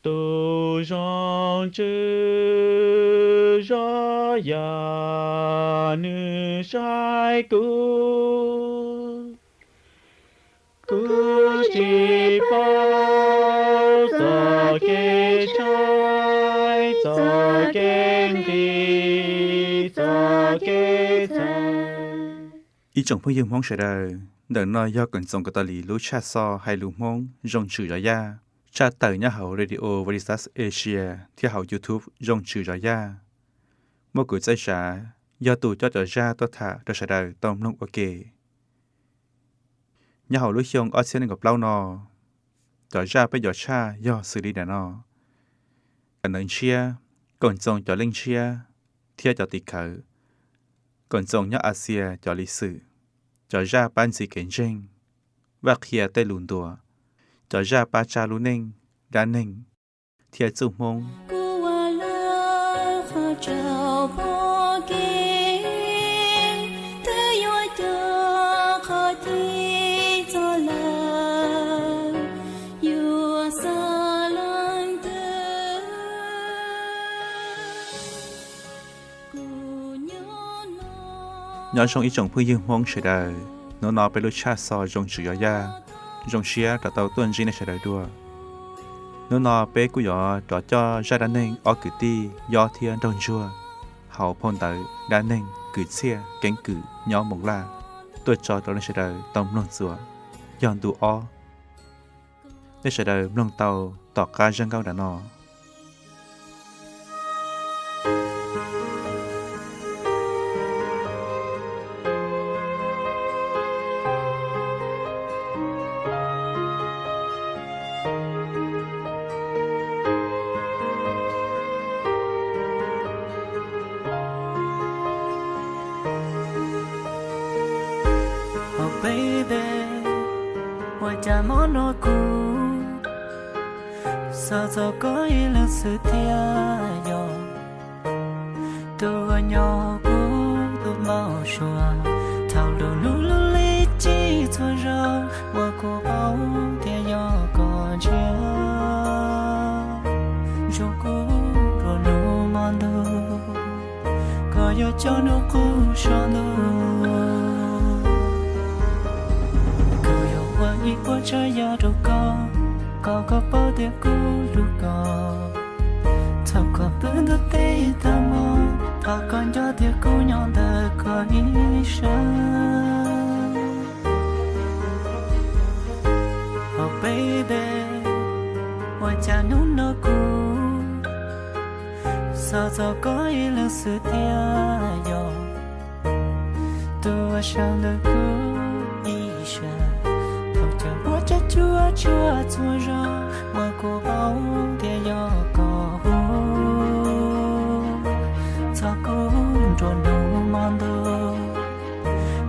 Tus zoo tswv zov yam nws saib kuv, kuv tsis paub txoj kev tshaib, txoj kev nqhis, txoj kev txhav. Ib tsoom phooj ywg Hmoob sawv daws, ntawm no yog koom txoos Kav Tos Liv lub tshaj xo hais lus Hmoob Zoo Tswv Zov Yaj, tshaj tawm nyob hauv Radio Veritas Asia thiab hauv YouTube Zoo Tswv Zov Yaj. Muaj kuv Txawj Sav yog tus coj cov zaj tuaj tham rau sawv daws tau mloog ua ke. Nyob hauv lub xyoo ob txhiab nees nkaum plaub no, cov zaj peb yuav tshaj yog xws li ntawm no: Cov ntawv ntshiab, koom txoos cov leej ntshiab thiab cov tim khawv, koom txoos nyob Axias cov liv xwm, cov zaj pab ntxiv kev ntseeg, Vaj Qhia tej lus ntuas, cov zaj pab tsa lub neej, dab neeg, thiab txuj Hmoob. Nyob zoo ib tsoom phooj ywg Hmoob sawv daws, hnub no peb lub tshaj xo Zoo Tswv Zov Yaj zoo siab rov tau tuaj ntsib nej sawv daws dua. Hnub no peb kuj yuav rov coj zaj dab neeg ob kwv tij Yob thiab Nraug Ntsuag hauv phau ntawv Dab Neeg Kwv Txhiaj Keeb Kwm nyob Moos Laj tuaj tso rau nej sawv daws tau mloog txuas, yog ntu ob. Nej sawv daws mloog tau tom qab zaj nkauj ntawm no. Ho baby, ua cas mob no kuv xav txog koj ib leeg xwb thiab yog tus uas nyob kuv tus npau suav. Thaum lub hnub lub li txhij txhua zaus uas kuv paub tias yog koj ntshiab, zoo kuv nruab hnub hmo ntuj, koj yuav coj hnub qub so ntuj. Kuv yuav ua ib puas tsav yam rau koj, kom koj paub tias kuv hlub koj. Txhob kom pw ntuj teb tag hmo, thov koj nco tias kuv nyob ntawm koj ib sab. Oh baby, ua cas hnub no kuv xav txog koj ib leeg xwb thiab yog tus uas sawv ntawm kuv ib sab. Thaum cov huab cov cua tsuag txhua zaus uas kuv paub tias yog koj hu, txog kuv nruab hnub hmo ntuj,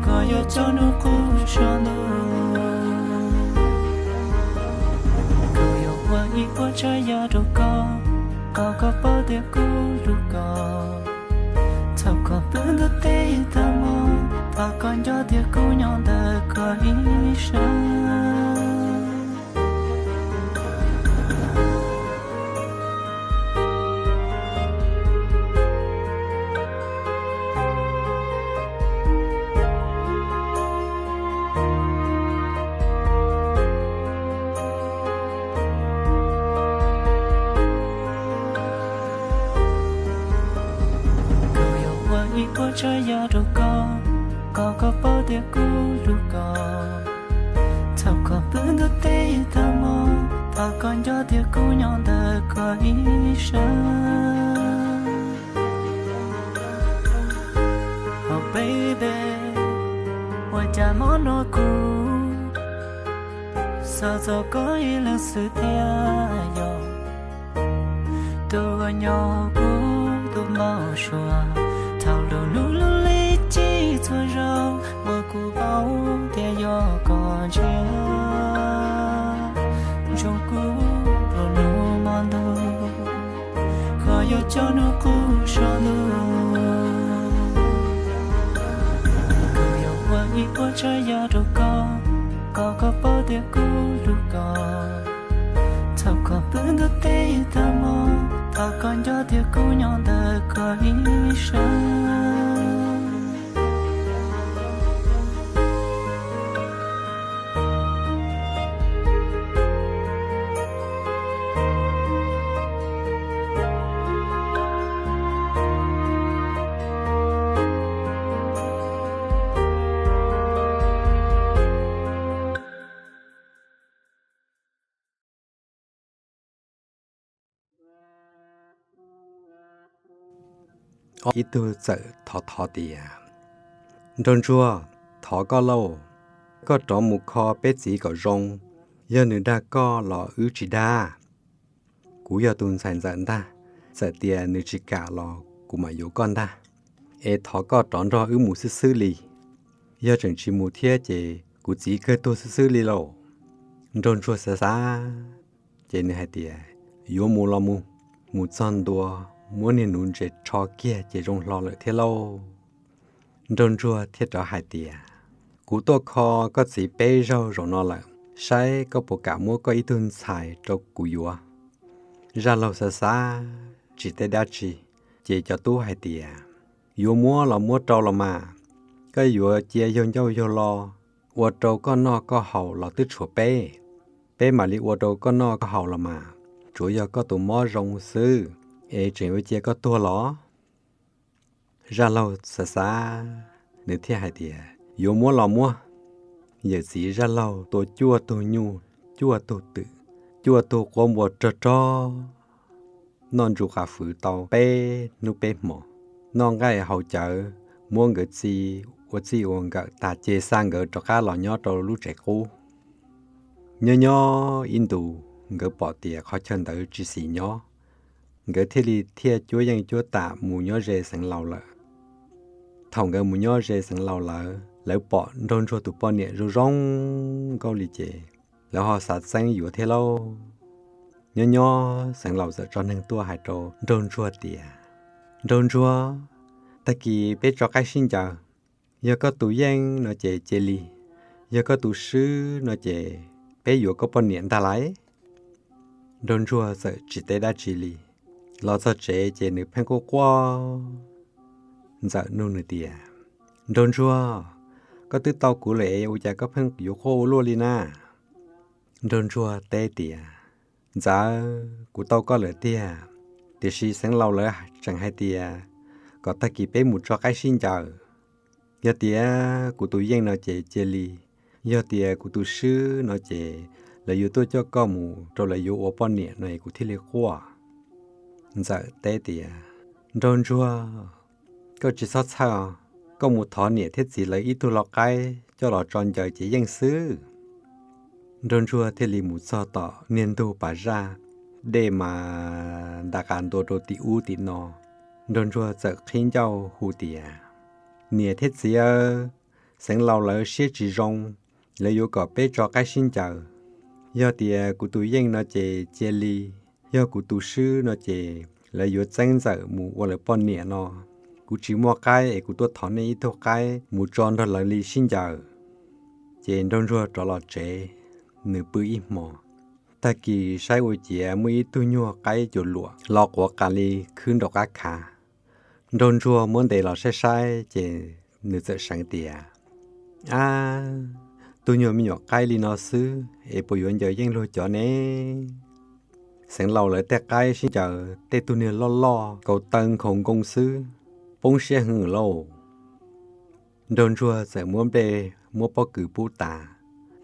koj yuav coj hnub qub so ntuj. Kuv yuav ua ib puas tsav yam rau koj, kom koj paub tias kuv hlub koj. Txhob kom pw ntuj teb tag hmo, thov koj nco tias kuv nyob ntawm koj ib sab. Kuv yuav ua ib puas tsav yam rau koj, kom koj paub tias kuv hlub koj. Txhob kom pw ntuj teb tag hmo, thov koj nco tias kuv nyob ntawm koj ib sab. Oh baby, ua cas mob no kuv xav txog koj ib leeg xwb thiab yog tus uas nyob kuv tus npau suav. Thaum lub hnub lub li txhij txhua zaus uas kuv paub tias yog koj ntshiab, zoo kuv nruab hnub hmo ntuj, koj yuav coj hnub qub so ntuj. Kuv yuav ua ib puas tsav yam rau koj, kom koj paub tias kuv hlub koj. Txhob kom pw ntuj teb Nco tias kuv nyob ntawm koj ib sab. Ib tug txawm thov thov tias, Nraug ntsuag, thov koj lauj, koj rov mus kho peb txiv kom zoo, yog nws dag koj los wb tsis dag. Kuv yog tus ntxhais ntxawm ntag, txawm tias nws tsis kam los kuv mam yuav koj ntag. Es thov koj rov nrog wb mus xwb xwb li. Yog tseem tsis mus thiab ces kuv txiv kawg tuag xwb xwb li lauj. Nraug ntsuag xav xav, ces nws hais tias, Yuav mus los mus, mus txog ntua, muab niag nuv ntses rho kiag ces zoo hlo lawm thiab lauj. Nraug ntsuag thiaj rov hais tias, Kuv tuaj kho koj txiv peb zaug zaum no lawm, saib koj puas kam muab koj ib tug ntxhais rau kuv yuav. Zaj laug xav xav tsis teb dab tsi, ces cov tub hais tias, Yuav muab los muab rau los mas, koj yuav cia yag ncauj yag lo, ua rau koj noj koj haus los twb tshuav peb. Peb mam li ua rau koj noj koj haus los mas, tsuav yog koj tus mob zoo xwb, es tseem yuav cia koj tuag los? Zaj laug xav xav, nws thiaj hais tias, Yuav muab los muab. Yawm txiv zaj laug tua cuaj tug nyuj, cuaj tug twm, cuaj tug quab npua rog rog, noj ntsus qav fwv tau peb hnub peb hmo, noj nqaij haus cawv, muab nkawd txi ua txij ua nkawm tas ces xa nkawd rov qab los nyob rau lub tsev qub. Nyob nyob ib ntus nkawd pom tias qhov chaw ntawd tsis xis nyob, nkawd thiaj li thiaj cuab yeej cuab tam mus nyob ze xeev laus lawm. Thaum nkawd mus nyob ze xeev laus lawm, lawv pom nraug ntsuag tus poj niam zoo zoo nkauj li ces lawv ho xav txeeb yuav thiab lauj. Nyob nyob xeev laus txawm tso neeg tuaj hais rau nraug ntsuag tias, Nraug ntsuag, tag kis peb tso qaib sib ncaws. Yog koj tus yeej no ces cia li, yog koj tus swb no ces peb yuav koj poj niam ntag lauj. Nraug ntsuag txawm tsis teb dab tsi li. Los txog tsev ces nws pheej quaj quaj. Ntxawm nug nws tias, Nraug ntsuag, koj twb tau kuv lawm es ua cas koj pheej yuav quaj ua luaj li na? Nraug ntsuag teb tias, Ntxawm, kuv tau koj lawm tiag, tiam sis xeev laus lawv tseem hais tias kom tag kis peb mus tso qaib sib ncaws. Yog tias kuv tus yeej no ces cia li, yog tias kuv tus swb no ces lawv yuav tuaj coj koj mus rau lawv yuav ua poj niam no es kuv thiaj li quaj. Ntxawm teb tias, Nraug ntsuag, koj tsis txhob txhawj, koj mus thov niam thiab txiv lawv ib tug lau qaib coj los tso ncaws ces yeej xwb. Nraug ntsuag thiaj li mus txog tom niag ntug pas zaj, dej mas nta qas ntua rau tim ub tim no. Nraug ntsuag txawm qhib ncauj hu tias, Niam thiab txiv, xeev laus lawv siab tsis zoo, lawv yuav kom peb tso qaib sib ncaws. Yog tias kuv tus yeej no ces cia li, yog kuv tus swb no ces lawv yuav txeeb ntxawm mus ua lawv poj niam no. Kuv tsis muaj qaib es kuv tuaj thov nej ib tug qaib mus tso nrog lawv li sib ncaws. Ces nraug ntsuag rov los tsev, nws pw ib hmo. Tag kis saib ua ciav muaj ib tug nyuag qaib cuam luam los quav qas li khwb nraum qab khav. Nraug ntsuag muab ntes los saib saib ces nws txawm seev tias, Ab, tug nyuag me nyuam qaib li no xwb es puas yuav ncaws yeej luag cov ne? Xeev laus lawv tej qaib sib ncaws tej tug niag loj loj kaus taw nkhaus nkoo xwb, poob siab heev lauj. Nraug ntsuag txawm muab nplej muab pob kws pub tas,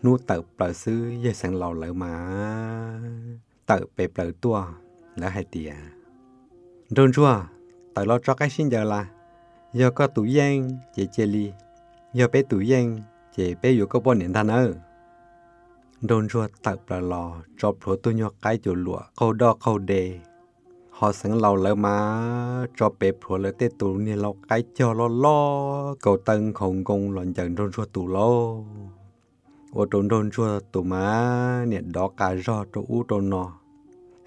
hnub tawm plaws xwb yawg xeev laus lawv mas tawm pes plaws tuaj. Lawv hais tias, Nraug ntsuag, tawm los tso qaib sib ncaws las. Yog koj tus yeej ces cia li, yog peb tus yeej ces peb yuav koj poj niam ntag nawb. Nraug ntsuag tawm plaws los tso plhuav tug nyuag qaib cuam luam qaug doj qaug de, ho xeev laus lawv mas tso pes plhuav lawv tej tus niag lau qaib cog loj loj kaus taw nkhaus nkoo los ncaws nraug ntsuag tus lauj. Ua rau nraug ntsuag tus mas niam dov qas zog rau ub rau no.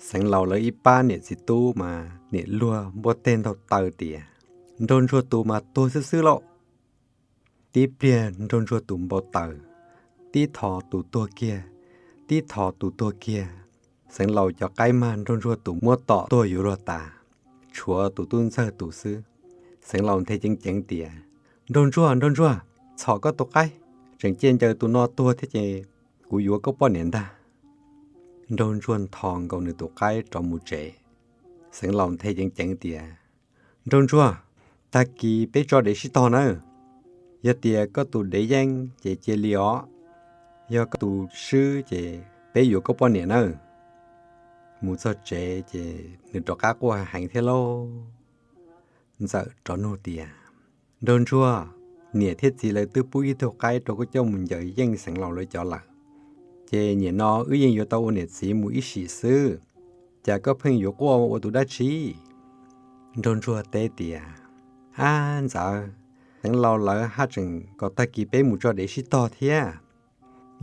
Xeev laus lawv ib pab niam txiv tub mas niam luag npuaj teg ntaug taw tias nraug ntsuag tus mas tuag xwb xwb lauj. Tib pliag nraug ntsuag tus npau taws, tib tho tus tuag kiag, tib tho tus tuag kiag. Xeev laus cov qaib mag nraug ntsuag tus muab tom tuag yuav luag tas. tshuav tus tub ntxawg tus xwb. Xeev Laus nthe ceev ceev tias, Nraug ntsuag, nraug ntsuag, txhom koj tus qaib, tseem cia ncaws tus no tuag thiab ces kuv yuav koj poj niam ntag. Nraug ntsuag ntho nkaus nws tus qaib rov mus tsev. Xeev Laus nthe ceev ceev tias, Nraug ntsuag, tag kis peb tso dev sib tog nawb. Yog tias koj tus dev yeej ces cia li os, yog koj tus swb ces peb yuav koj poj niam nawb. Mus txog tsev ces nws rov qab quaj heev thiab lauj. Ntxawm rov nug tias, Nraug ntsuag, niam thiab txiv lawv twb pub ib tug qaib rau koj coj mus ncaws yeej Xeev Laus lawv cov lawm, ces nim no wb yeej yuav tau ua niam txiv mus ib sim xwb, cas koj pheej yuav quaj ua tus dab tsi? Nraug ntsuag teb tias, Ab ntxawm, Xeev Laus lawv haj tseem kom tag kis peb mus tso dev sib tog thiab.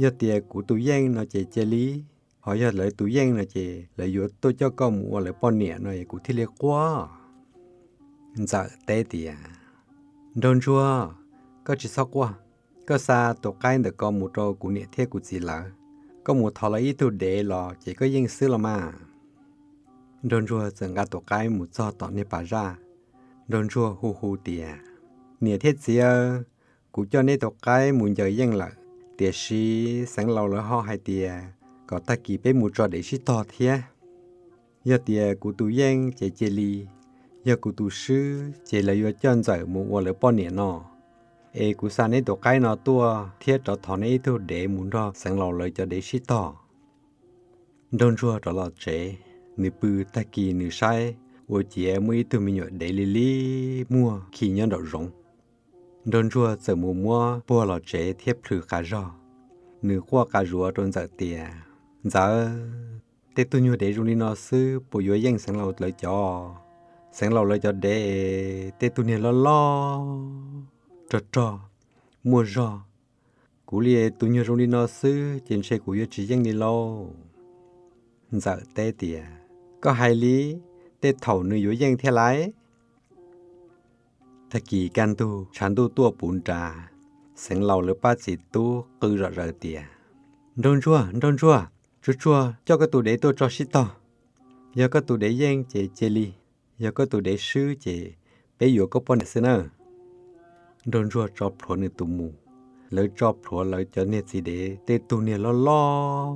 Yog tias kuv tus yeej no ces cia li, ho yog lawv tus yeej no ces lawv yuav tuaj coj koj mus ua lawv poj niam no kuv thiaj li quaj. Ntxawm teb tias, Nraug ntsuag, koj tsis txhob quaj, koj xa tus qaib ntawm ko mus rau kuv niam thiab kuv txiv lawv, koj mus thov lawv ib tug dev los ces koj yeej xwb los mas. Nraug ntsuag txawm nqa tus qaib mus txog tom niag pas zaj. Nraug ntsuag hu hu tias, Niam thiab txiv, kuv coj neb tus qaib mus ncaws yeej lawm, tiam sis Xeev Laus lawv ho hais tias kom tag kis peb mus tso dev sib tog thiab. Yog tias kuv tus yeej ces cia li, yog kuv tus swb ces lawv yuav coj Ntxawm mus ua lawv poj niam no. Es kuv xa neb tus qaib no tuaj thiab rov thov neb ib tug dev mus nrog Xeev Laus lawv cov dev sib tog. Nraug ntsuag rov los tsev, nws pw, tag kis nws saib ua ciav muaj ib tug me nyuam dev li li muag khi nyob nraum zoov. Nraug ntsuag txawm mus muab puag los tsev thiab plhws qas zog. Nws quaj qas zuav rau Ntxawm tias, Ntxawm, tej tug nyuag dev zoo li no xwb puas yuav yeej Xeev Laus lawv cov? Xeev Laus lawv cov dev es tej tug niag loj loj, rog rog, muaj zog. Kuv li tus nyuag zoo li no xwb ces ntshe kuv yuav tsis yeej li lauj. Ntxawm teb tias, Koj hais li, tej thaum nws yuav yeej thiab lauj. Tag kis kaj ntug tshav ntuj tuaj puv nrad, Xeev Laus lawv pab txiv tub qw zom zaws tias, Nraug ntsuag, nraug ntsuag, tsuag tsuag coj koj tus dev tuaj tso sib tog. Yog koj tus dev yeej ces cia li, yog koj tus dev swb ces peb yuav koj poj niam xwb nawb. Nraug ntsuag tso plhuav nws tus mus, lawv tso plhuav lawv cov niag txiv dev tej tug niag loj loj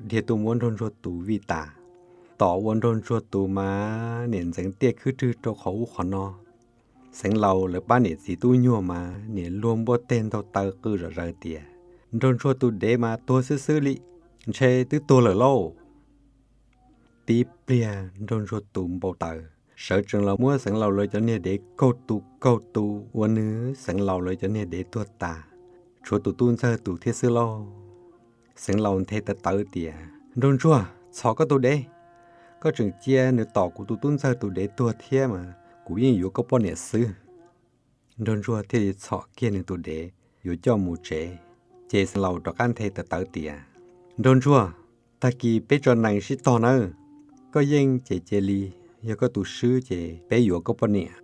dhia tuaj muab nraug ntsuag tus vij tas. Tom ua nraug ntsuag tus mas niam ntxeev tiaj khwb rwg rau qhov ub qhov no. Xeev Laus lawv pab niam txiv tub nyuag mas niam luag npuaj teg ntaug taw qw zom zaws tias, Nraug ntsuag tus dev mas tuag xwb xwb li, ntshe twb tuag lawm lauj. Tib pliag nraug ntsuag tus npau taws, sawv tsees los muab Xeev Laus lawv cov niag dev kaug tus kaug tus ua nws Xeev Laus lawv cov niag dev tuag tas, tshuav tus tub ntxawg tus thiab xwb lauj. Xeev Laus nthe tawv tawv tias, Nraug ntsuag, txhom koj tus dev, koj tseem cia nws tom kuv tus tub ntxawg tus dev tuag thiab mas kuv yeej yuav koj poj niam xwb. Nraug ntsuag thiaj li txhom kiag nws tus dev yuav coj mus tsev, ces Xeev Laus rov qab nthe tawv tawv tias, Nraug ntsuag, tag kis peb tso nees sib tog nawb. Koj yeej ces cia li, yog koj tus swb ces peb yuav koj poj niam.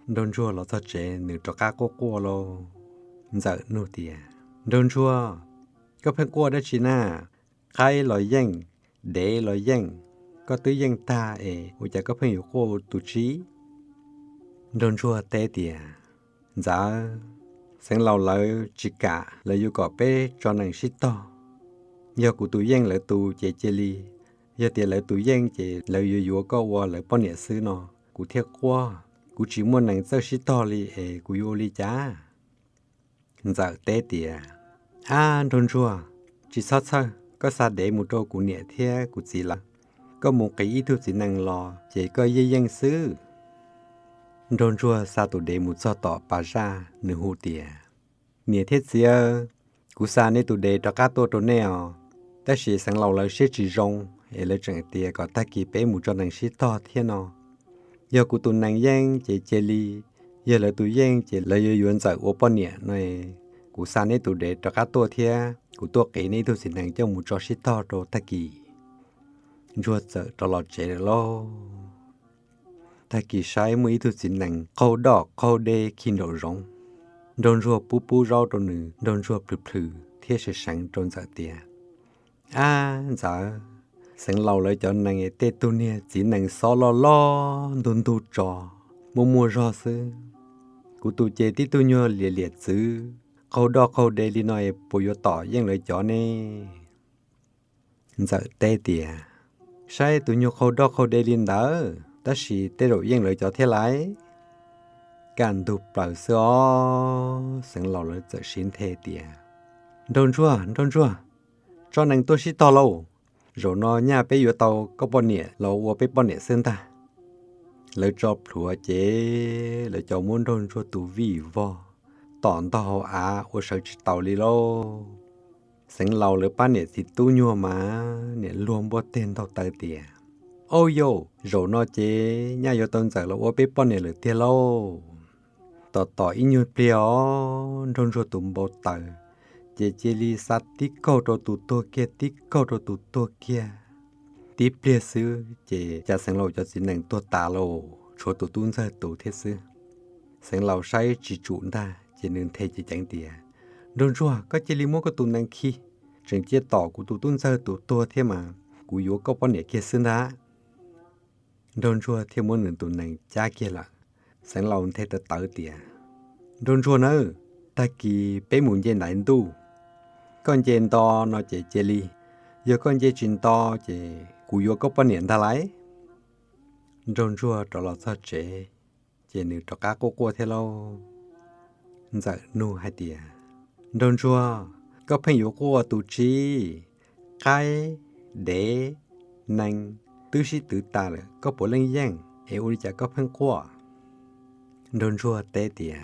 Nraug ntsuag los txog tsev nws rov qab quaj quaj lauj. Ntxawm nug tias, Nraug ntsuag, koj pheej quaj dab tsi na? Qaib los yeej, dev los yeej, koj twb yeej tag es ua cas koj pheej yuav quaj ua tus tsi? Nraug ntsuag teb tias, Ntxawm, Xeev Laus lawv tsis kam, lawv yuav kom peb tso nees sib tog. Yog kuv tus yeej lawv tus ces cia li, yog tias lawv tus yeej ces lawv yuav yuav koj ua lawv poj niam xwb no, kuv thiaj quaj. Kuv tsis muaj nees txawj sib tog li es kuv yuav ua li cas? Ntxawm teb tias, Ab nraug ntsuag, tsis txhob txhawj, koj xa dev mus rau kuv niam thiab kuv txiv lawv. Koj mus qiv ib tug txiv nees los ces koj yeej yeej xwb. Nraug ntsuag xa tus dev mus txog tom pas zaj, nws hu tias, Niam thiab txiv, kuv xa nej tus dev rov qab tuaj rau nej os. Tab sis Xeev Laus lawv siab tsis zoo es lawv tseem tias kom tag kis peb mus tso nees sib tog thiab no. Yog kuv tus nees yeej ces cia li, yog lawv tus yeej ces lawv yuav yuav Ntxawm ua poj niam no. Kuv xa nej tus dev rov qab tuaj thiab kuv tuaj qiv nej ib tug txiv nees coj mus tso sib tog rau tag kis. Ntsuag txawm rov los tsev lawm lauj. Tag kis saib muaj ib tug txiv nees qaug doj qaug de khi nraum zoov. Nraug ntsuag pub pub zaub rau nws, nraug ntsuag plhws plhws thiab seev seev rau Ntxawm tias, Ab Ntxawm, Xeev Laus lawv cov nees tej tug niag txiv nees xob loj loj ntug ntug tso, muaj muaj zog xwb. Kuv tus ces tib tug nyuag liam liam txwv, qaug doj qaug de li no es puas yuav tom yeej lawv cov ne? Ntxawm teb tias, saib tus nyuag qaug doj qaug de li ntawd tab sis tej zaum yeej lawv cov thiab lauj. Kaj ntug plaws xwb os, Xeev Laus lawv txawm sib nthe tias, Nraug Ntsuag, Nraug Ntsuag, tso nees tuaj sib tog lauj. Zaum no nyaj peb yuav tau koj poj niam los ua peb poj niam xwb ntag. Lawv tso plhuav ces lawv cov muab Nraug Ntsuag tus vij vog tom ntog hauv av ua sawv tsis taus li lauj. Xeev Laus lawv pab niam txiv tub nyuag mas niam luag npuaj teg ntaug taw tias, Au yau, zaum no ces nyaj yuav tau Ntxawm los ua peb poj niam lawm tiag lauj. Tom tom ib nyuag pliag os, Nraug Ntsuag tus npau taws ces cia li xa tib kaug rau tus tuag kiag tib kaug rau tus tuag kiag. Tib pliag xwb ces cas Xeev Laus cov txiv nees tuag tas lauj, tshuav tus tub ntxawg tus thiab xwb. Xeev Laus saib tsis tsum ntag ces nws nthe ceev ceev tias, Nraug Ntsuag, koj cia li muab koj tus nees khi, tseem cia tom kuv tus tub ntxawg tus tuag thiab mas kuv yuav koj poj niam kiag xwb ntag. Nraug Ntsuag thiaj muab nws tus nees cab kiag lawm. Xeev Laus nthe tawv tawv tias, Nraug Ntsuag nawb, tag kis peb mus nce ntaiv ntuj. Koj nce nto no ces cia li, yog koj nce tsis nto ces kuv yuav koj poj niam ntag lauj. Nraug Ntsuag rov los txog tsev ces nws rov qab quaj quaj thiab lauj. Ntxawm nug hais tias, Nraug Ntsuag, koj pheej yuav quaj tus tsi? Qaib, dev, nees twb sib twv tas lawm koj puav leej yeej es ua li cas koj pheej quaj? Nraug Ntsuag teb tias,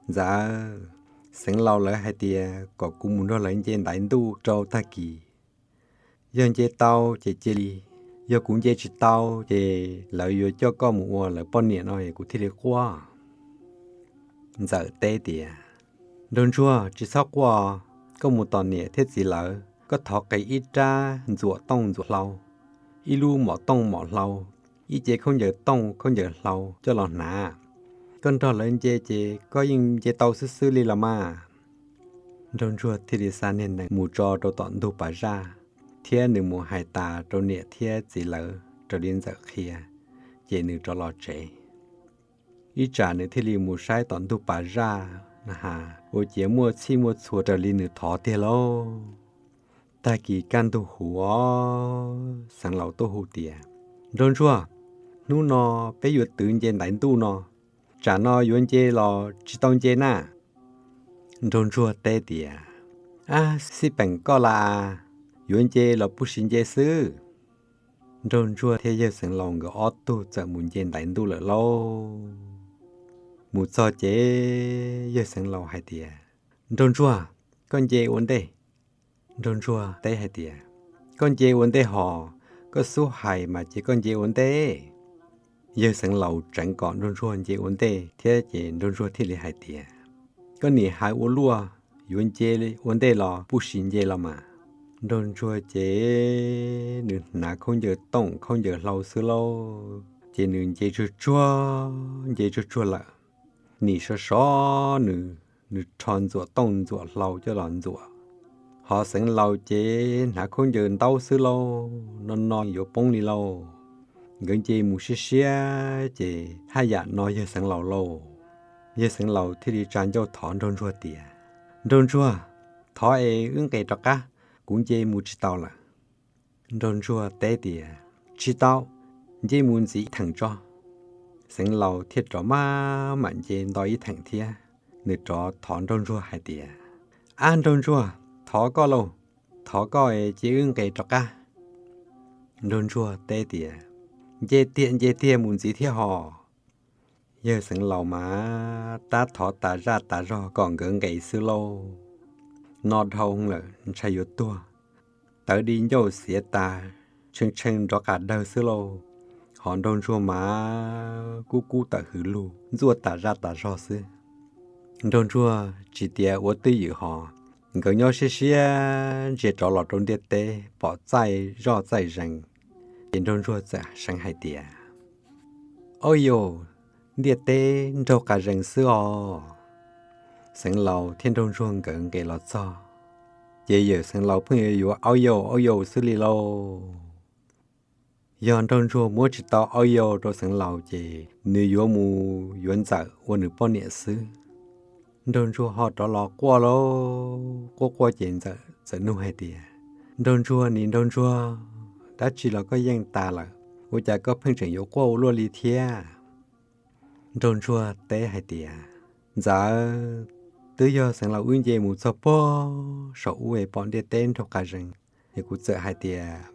Ntxawm, Xeev Laus lawv hais tias kom kuv mus nrog lawv nce ntaiv ntuj rau tag kis. Yog nce tau ces cia li, yog kuv nce tsis tau ces lawv yuav coj koj mus ua lawv poj niam no es kuv thiaj li quaj. Ntxawm teb tias, Nraug Ntsuag, tsis txhob quaj, koj mus tom niam thiab txiv lawv, koj thov qis ib rab ntxuam tooj ntxuam hlau, ib lub mom tooj mom hlau, ib ce khaub ncaws tooj khaub ncaws hlau coj los hnav. Koj nrog lawv nce ces koj yeej nce tau xwb xwb li los mas. Nraug Ntsuag thiaj li xa niag nees mus tso rau tom ntug pas zaj, thiab nws mus hais tas rau niam thiab txiv lawv raws li Ntxawm qhia, ces nws rov los tsev. Ib tsam nws thiaj li mus saib tom ntug pas zaj na has ua ciav muaj txhij muaj txhua raws li nws thov tiag lauj. Tag kis kaj ntug huv os, Xeev Laus tuaj hu tias, Nraug Ntsuag, hnub no peb yuav twv nce ntaiv ntuj no, tsam no yuav nce los tsis tau nce na? Nraug Ntsuag teb tias, Ab, xij peem koj las, yuav nce los puj sis nce xwb. Nraug Ntsuag thiab yawg Xeev Laus nkawd ob tug txawm mus nce ntaiv ntuj lawm lauj. Mus txog ces yawg Xeev Laus hais tias, Nraug Ntsuag, koj nce ua ntej. Nraug Ntsuag teb hais tias, Koj nce ua ntej hos, koj xub hais mas ces koj nce ua ntej. Yawg Xeev Laus tseev kom Nraug Ntsuag nce ua ntej thiab ces Nraug Ntsuag thiaj li hais tias, Koj nim hais ua luaj, yuav nce ua ntej los puj sis nce los mas. Nraug Ntsuag ces nws hnav khaub ncaws tooj khaub ncaws hlau xwb lauj, ces nws nce tsuag tsuag, nce tsuag tsuag lawm. Nim sov sov nws, nws rho ntxuam tooj ntxuam hlau coj los ntxuam. Hos Xeev Laus ces hnav khaub ncaws ntaub xwb lauj, no no yuav poob li lauj. Nkawd nce mus siab siab ces haj yam no yawg Xeev Laus lauj. Yawg Xeev Laus thiaj li tsa ncauj thov Nraug Ntsuag tias, Nraug Ntsuag, thov es wb nqes rov qab, kuv nce mus tsis tau lawm. Nraug Ntsuag teb tias, Tsis tau, nce mus ntxiv ib theem tso. Xeev Laus thiaj rov maj mam nce nto ib theem thiab. Nws rov thov Nraug Ntsuag hais tias, Ab Nraug Ntsuag, thov koj lauj, thov koj es cia wb nqes rov qab. Nraug Ntsuag teb tias, Nce tiag nce tiag mus ntxiv thiab hos. Yawg Xeev Laus mas tab thov tas zaj tas zog kom nkawd nqes xwb lauj. No dhau lawm ntshai yuav tuag, tawv di ncauj xiav tas, tshee tshee nrov qas dawg xwb lauj. Hos Nraug Ntsuag mas kub kub tawm hws lug ntxuaj tas zaj tas zog xwb. Nraug Ntsuag tsis tias ua twj ywm hos, nkawd nyob siab siab ntsia rov los rau ntiaj teb pom txaij zoj txaij zees, ces Nraug Ntsuag txawm seev hais tias, Au yau, ntiaj teb nraug qas zees xwb os. Xeev Laus thiab Nraug Ntsuag nkawd nqes los txog, ces yawm Xeev Laus pheej yuav yuav au yau au yau xwb li lauj. Yog Nraug Ntsuag muab tsis tau aub yaus rau Xeev Laus ces nws yuav mus yuav Ntxawm ua nws poj niam xwb. Nraug Ntsuag ho rov los quaj lauj, quaj quaj ces Ntxawm txawm nug hais tias, Nraug Ntsuag, nim Nraug Ntsuag, dab tsi los koj yeej tas lawm, ua cas koj pheej tseem yuav quaj ua luaj li thiab? Nraug Ntsuag teb hais tias, Ntxawm, twb yog Xeev Laus wb nce mus txog puag saum ub es pom ntiaj teb nraug qas zees, es kuv txawm hais tias,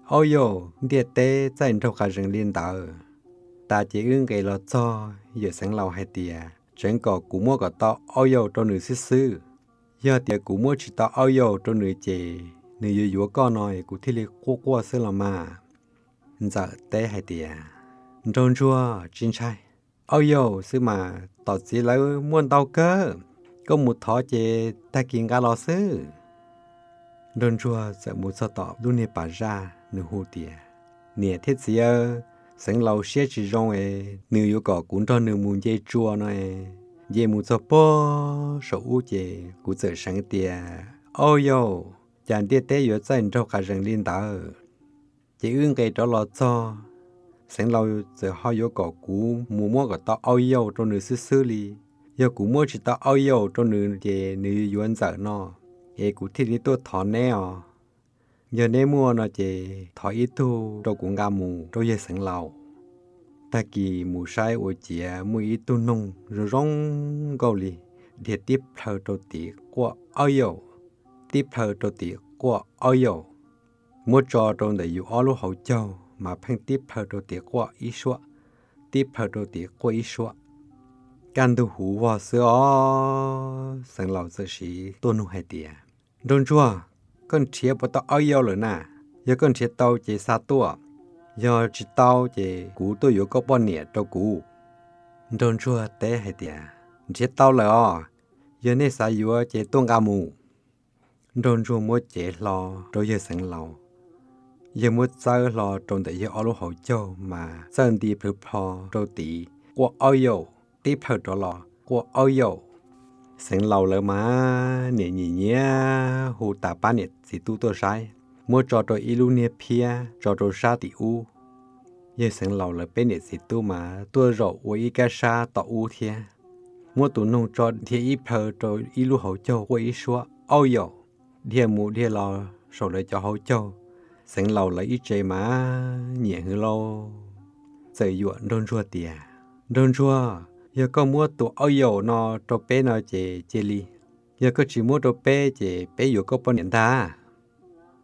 Aub yaus, ntiaj teb txaij nraug qas zees li ntawd. Tas ces wb nqes los txog, yawm Xeev Laus hais tias tseev kom kuv muab kom tau aub yaus rau nws xwb xwb. Yog tias kuv muab tsis tau aub yaus rau nws ces nws yuav yuav koj no es kuv thiaj li quaj quaj xwb los mas. Ntxawm teb hais tias, Nraug Ntsuag, tsis ntshai, aub yaus xwb mas tom txiv lawv muaj ntau kawg, koj mus thov ces tag kis nqa los xwb. Nraug Ntsuag txawm mus txog tom lub niag pas zaj, nws hu tias, Niam thiab txiv, Xeev Laus siab tsis zoo es nws yuav kom kuv nrog nws mus nce tsua no es, nce mus txog puag saum ub ces kuv txawm seev tias, Aub yaus, cas ntiaj teb yuav txaij nraug qas zees li ntawd. Ces wb nqes rov los txog, Xeev Laus txawm ho yuav kom kuv mus muab kom tau aub yaus rau nws xwb xwb li. Yog kuv muab tsis tau aub yaus rau nws ces nws yuav Ntxawm no, es kuv thiaj li tuaj thov neb os. Yog neb muaj no ces thov ib tug rau kuv nqa mus rau yawg Xeev Laus. Tag kis mus saib ua ciav muaj ib tug noog zoo zoo nkauj li, dhia tib plhaw rau tim quaj aub yaus, tib plhaw rau tim quaj aub yaus. Muab tso rau ntawm yus ob lub hauv caug mas pheej tib plhaw rau tim quaj ib suab, tib plhaw rau tim quaj ib suab. Kaj ntug huv vog xwb os, Xeev Laus txawm siv tuaj nug hais tias, Nraug Ntsuag, koj nrhiav puas tau aub yaus lawm na? Yog koj nrhiav tau ces xa tuaj, yog tsis tau ces kuv tuaj yuav koj poj niam rau kuv. Nraug Ntsuag teb hais tias, Nrhiav tau lawm os, yog nej xav yuav ces tuaj nqa mus. Nraug Ntsuag muab cev hlo rau yawg Xeev Laus, yawg muab txawb hlo rau ntawm yawg ob lub hauv caug mas txawj nti plhws plho rau tid quaj aub yaus, tib plhaw rov los quaj aub yaus. Xeev Laus lawv mas niam nyiam nyiam hu tas pab niam txiv tub tuaj saib, muab tso rau ib lub niag phiab tso rau sab tim ub. Yawg Xeev Laus lawv peb niam txiv tub mas tuaj zaum ua ib kab sab tom ub thiab, muab tus noog tso dhia ib plhaw rau ib lub hauv caug quaj ib suab aub yaus, dhia mus dhia los saum lawv cov hauv caug. Xeev Laus lawv ib tse mas nyiam hwv lauj, txawm yuam Nraug Ntsuag tias, Nraug Ntsuag, yog koj muab tus aub yaus no rau peb no ces cia li, yog koj tsis muab rau peb ces peb yuav koj poj niam ntag.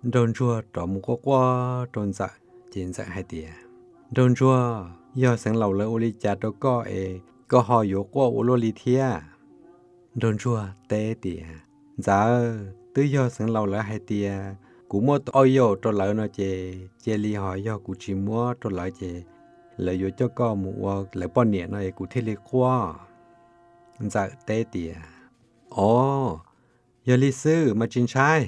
Nraug Ntsuag rov mus quaj quaj rau Ntxawm ces Ntxawm hais tias, Nraug Ntsuag, yog Xeev Laus lawv ua li cas rau koj es koj ho yuav quaj ua luaj li thiab? Nraug Ntsuag teb tias, Ntxawm, twb yog Xeev Laus lawv hais tias kuv muab tus aub yaus rau lawv no ces cia li, ho yog kuv tsis muab rau lawv ces lawv yuav coj koj mus ua lawv poj niam no es kuv thiaj li quaj. Ntxawm teb tias, Os, yog li xwb mas tsis ntshai.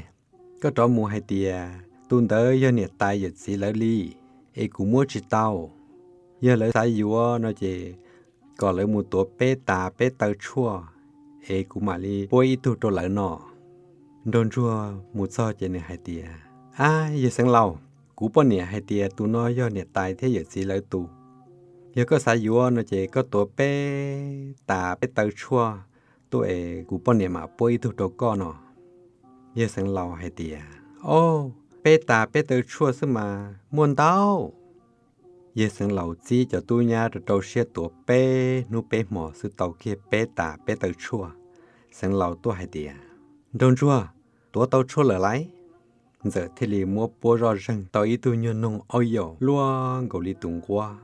Koj rov mus hais tias tus ntawd yog niam tais yawm txiv lawv li, es kuv muab tsis tau. Yog lawv xav yuav no ces kom lawv mus tuav peb tas peb taw tshuaj, es kuv mam li puab ib tug rau lawv no. Nraug Ntsuag mus txog ces nws hais tias, Ab, yawg Xeev Laus, kuv poj niam hais tias tus no yog niam tais thiab yawm txiv lawv tus. Yog koj xav yuav no ces koj tuav peb tas peb taw tshuaj tuaj es kuv poj niam mam puab ib tug rau koj no. Yawg Xeev Laus hais tias, Ob, peb tas peb taw tshuaj xwb mas muaj ntau. Yawg Xeev Laus txib cov tub nyab rau rau siab tuav peb hnub peb hmos xwb tau kiag peb tas peb taw tshuaj. Xeev Laus tuaj hais tias, Nraug Ntsuag, tuav tau tshuaj lawm lauj. Ntxawm thiaj li muab puab zoj zeeg tau ib tug nyuag noog aub yaus luaj nkaus li tus nquab.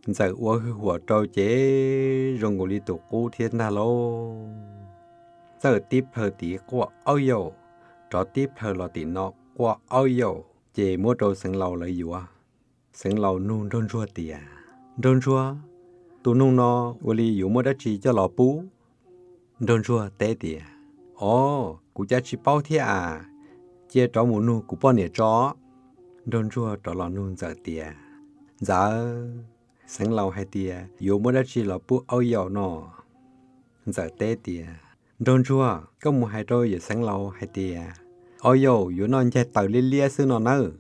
Ntxawm ua hwj huam rau ces zoo nkaus li tus qub thiab ntag lauj. Txawm tib plhaw tid quaj aub yaus, rov tib plhaw los tim no quaj aub yaus ces muab rau Xeev Laus lawv yuav. Xeev Laus nug Nraug Ntsuag tias, Nraug Ntsuag, tus noog no ua li yuav muab dab tsi coj los pub? Nraug Ntsuag teb tias, Os, kuv cav tsis paub thiab as, cia rov mus nug kuv poj niam tso. Nraug Ntsuag rov los nug Ntxawm tias, Ntxawm, Xeev Laus hais tias yuav muab dab tsi los pub aub yaus no? Ntxawm teb tias, Nraug Ntsuag, koj mus hais rau yawm Xeev Laus hais tias aub yaus yuav noj ncaig taws liab liab xwb no nawb.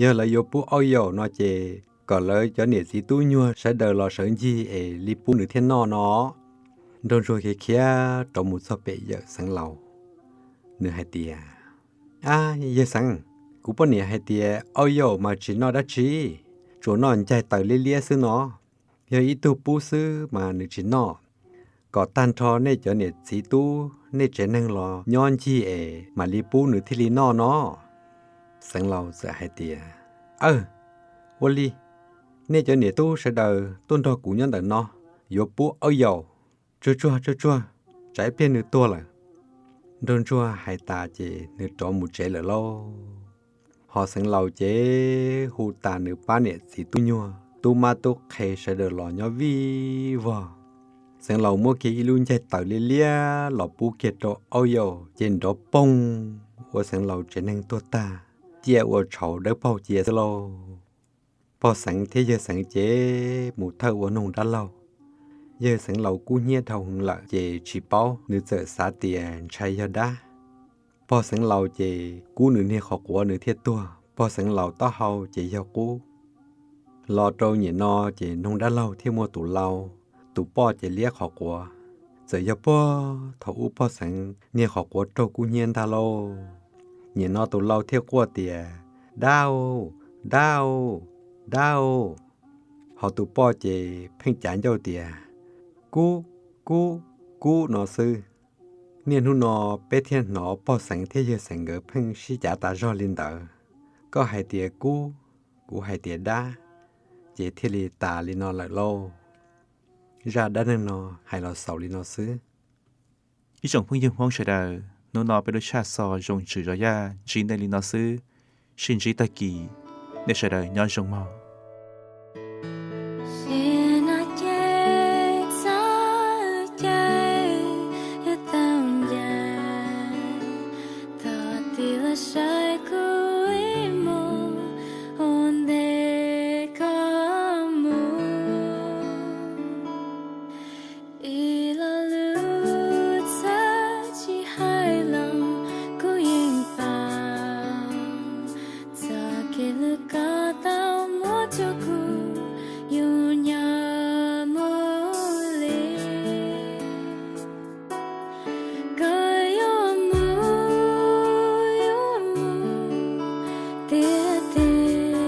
Yog lawv yuav pub auj yaum no ces kom lawv cov niam txiv tub nyuag sawv daws los sawv ncig es li pub nws thiaj noj no. Nraug ntsuag khiav khiav rov mus txog pem yawm xeev laus, nws hais tias, Ab, yawg xeev, kuv poj niam hais tias auj yaum mas tsis noj dab tsi, tsuas noj ncaig taws liab liab xwb no. Yog ib tug pub xwb mas nws tsis noj. Kom tag nrho nej cov niam txiv tub nej tsev neeg los nyob ncig es mam li pub nws thiaj li noj no. Xeev laus txawm hais tias, Aw, ua li, nej cov niam tub sawv daws tuaj nrog kuv nyob ntawm no, yuav pub auj yaum. Tsuag tsuag tsuag tsuag, tsam ib pliag nws tuag lawm. Nraug ntsuag hais tas ces nws rov mus tsev lawm lauj. Ho xeev laus ces hu tas nws pab niam txiv tub nyuag tub mab tub qhe sawv daws los nyob vij vog. Xeev laus muab kiag ib lub ncaig taws liab liab los pub kiag rau auj yaum ces nrov poog ua xeev laus tsev neeg tuag tag, ciaj ua tshauv dawb paug cia xwb lauj. Pog xeev thiab yawg xeev ces mus thawj ua noog dab laug. Yawg xeev laus kub hnyiab dhau heev lawm ces tsis paub, nws txawm xav tias ntshai yog dab. Pog xeev laus ces kub nws niag qhov quav nws thiaj tuag, pog xeev laus taub hau ces yog qub. Los rau nyem no ces noog dab laug thiaj muaj tus lau, tus poj ces liab qhov quav. Txawm yog puag thaum ub pog xeev niag qhov quav raug kub hnyiab ntag lauj. Nyem no tus lau thiaj quaj tias, Dab, dab, dab. Ho tus poj ces pheej cav ncauj tias, Kub, kub, kub no xwb. Niaj hnub no peb thiaj hnov pog xeev thiab yawg xeev nkawd pheej sib cav tas zog li ntawd. Koj hais tias kub, kuv hais tias dab, ces thiaj li tas li no lawm lauj. Zaj dab neeg no hais los xaus li no xwb. Ib tsoom phooj ywg Hmoob sawv daws, hnub no peb lub tshaj xov Zoo Tswv Zov Yaj ntsib nej li no xwb. Sib ntsib tag kis, nej sawv daws nyob zoo mog. Ib lo lus txhawb tsis hais los kuv yeej paub, txoj kev hlub koj tau muab rau kuv yuav nyob mus li. Koj yuav mus, yuav mus tiag tiag,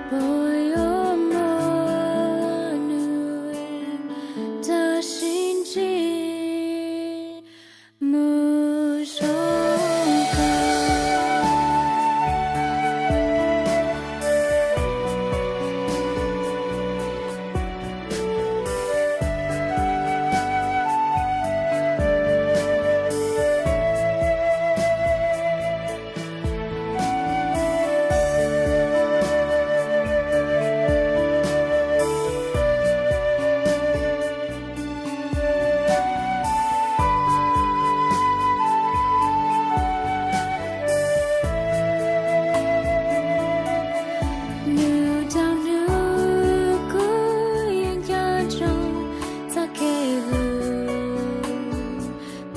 puas yuav muaj nws rau sib ntsib mus zoo kawg. Hnub dhau hnub kuv yeej nco ntsoov txoj kev hlub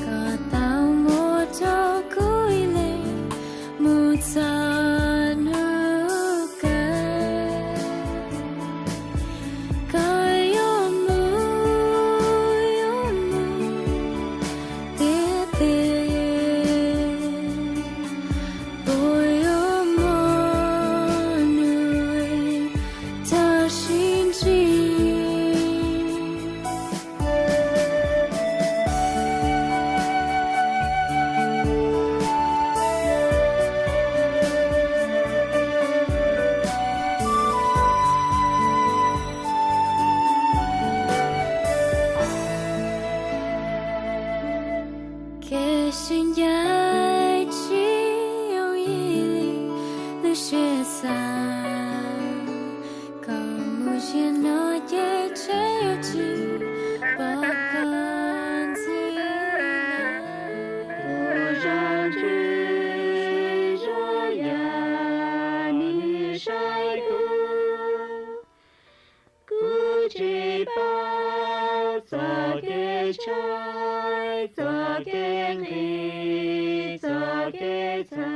koj tau muab rau kuv ib leeg mus txog hnub kawg. Koj yuav mus, yuav mus tiag tiag, puas yuav muaj nws rau sib ntsib. Kev sib ncaim tsis yooj yim li lub siab xav, koj mus txij no ces tseem yuav tsis pom koj ntxiv lawm. Tus zov ntsis zov yam nws saib kuv, kuv tsis paub txoj kev tshaib, txoj kev nqhis, txoj kev txhav.